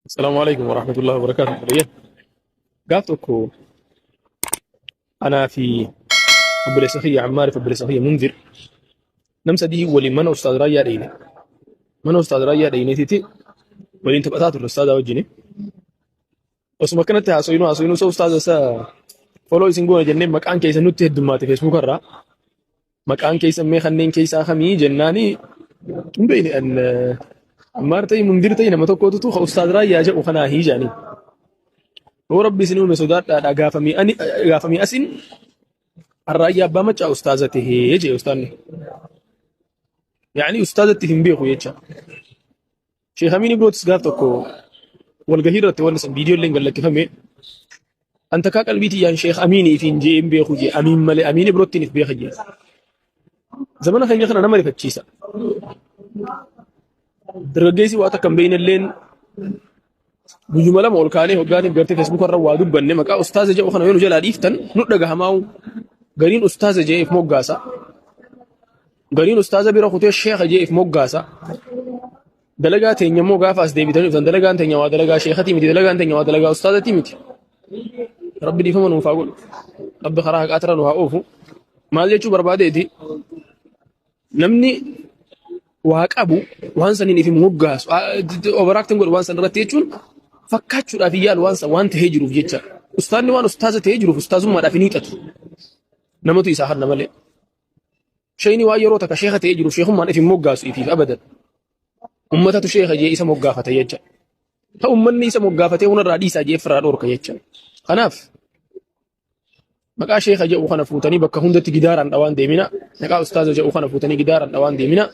Assalaamu alaikum warahmatullahi wabarakatuh. Obboleeyyan. Gaaf tokko anaa fi obboleessa kiyya Ammaar fi obboleessa kiyya Munzir nam sadii waliin mana Ustaaz Raayyaa dheyne. Mana Ustaaz Raayyaa dheyneetiiti waliin taphataa turre Ustaazaa wajjin. Osuma akkanatti haasofnu haasofnu osoo Ustaaza isa follow isin goona jennee maqaan keessan nutti heddummaate Facebook irraa. Maqaan keessan mee kanneen keessaa kamii jennaani hin beekne an Ammaar ta'ii Mundir ta'ii nama tokkootutu ka Ustaaz Raayyaa jedhu kanaa hii jedhanii. Yoo Rabbi isin uume sodaadhaadha gaafamii ani gaafamii asin Raayyaa Abbaa Maccaa ustaaza tahee jedhe ustaanni. Yaani ustaazatti hin beeku jecha. Sheekh Amiin Ibrootis gaaf tokko walgahii irratti wanni san viidiyoo illee gad lakkifame. An takkaa qalbii tiyyaan Sheekh Amiin ifiin jee hin beeku jee Amiin malee Amiin Ibroottiin if beeka jee. Zamana keenya kana nama rifachiisa. Dargaggeessi waa takka hin beekne illeen guyyuma lama ol kaanee hoggaaniif gartee feesbuuka irra waa dubbanne maqaa ustaaza jedhu kana yoo nu jalaa dhiiftan nu dhagahamaa'u gariin ustaaza jee if moggaasa. Gariin ustaaza bira kutee sheekha jee if moggaasa. Dalagaa teenya immoo gaafa as deebitanii dhuftan dalagaan teenya waa dalagaa sheekatii miti dalagaan teenya waa dalagaa ustaazatii miti. Rabbi dhiifama nuuf haa godhu. Rabbi karaa haqaatirra nu haa oofu. Maal jechuu barbaadeeti namni waa qabu waan saniin if hin moggaasu overacting godhu waan san irratti jechuun fakkaachuudhaaf hin yaalu waan san waan tahee jiruuf jecha. Ustaanni waan ustaaza tahee jiruuf ustaazummaadhaaf hin hiixatu. Namatu isaa hanna malee. Sheeyni waan yeroo takka sheeka ta'ee jiru sheekummaan if hin moggaasu ifiif abadan. Ummatatu sheeka jee isa moggaafata jecha. Ta ummanni isa moggaafatee hunarraa dhiisaa jee ofirraa dhorka jecha. Kanaaf maqaa sheeka jedhu kana fuutanii bakka hundatti gidaaraan dhawaan deemina. Maqaa ustaaza jedhu kana fuutanii gidaaraan dhawaan deemina.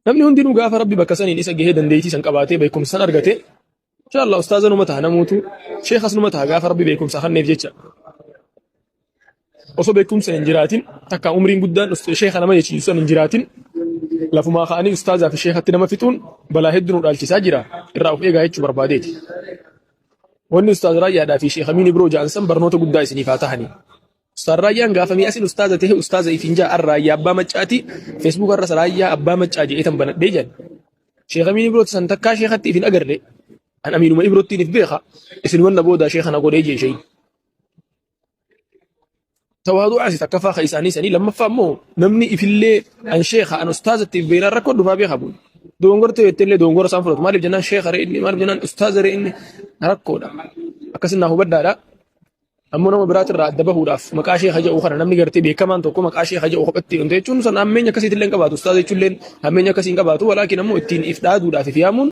Namni hundinuu gaafa Rabbi bakka saniin isa gahee dandeettii san qabaatee beekumsa san argate inshallah ustaaza numa taha namuutu sheekas numa taha gaafa Rabbi beekumsa kenneef jecha. Osoo beekumsa hin jiraatin takka umriin guddaan sheeka nama jechiisu san hin jiraatin lafumaa ka'anii ustaazaa fi sheekatti nama fixuun balaa hedduu nu dhaalchisaa jira irraa of eegaa jechuu barbaadeeti. Wanni ustaaz Raayyaadhaa fi Sheekh Amiin Ibroo ja'an san barnoota guddaa isiniif haa tahanii. Ustaaz Raayyaan gaafa mi'asin ustaaza ta'e ustaaza ifiin ja'a Raayyaa Abbaa Maccaati Facebook irras Raayyaa Abbaa Maccaa jedhee tan banadhee jedhan. Sheekh Amiin Ibrooti san takkaa sheekatti ifin agarre an Amiinuma Ibroottiin if beeka isin wanna boodaa sheeka na godhee jee sheeyin. Tawaadu'aa si takkaffaa ka isaanii sanii lammaffaa immoo namni ifillee an sheeka an ustaazatti if beeynaan rakkoo dhufaa beeka bu'u. Dogongortee jettee illee dogongora isaan fudhatu maaliif jennaan sheeka ree inni maaliif jennaan ustaaza ree inni rakkoodha. Akkasin naa hubadhaadha. Ammoo nama biraatirraa adda bahuudhaaf maqaa sheeka jedhu kana namni gartee beekamaan tokko maqaa sheeka jedhu kophatti wanta jechuun san hammeenya akkasiitillee hin qabaatu. Ustaaza jechuullee hammeenya akkasii hin qabaatu. Walaakin ammoo ittiin if dhaaduudhaaf if yaamuun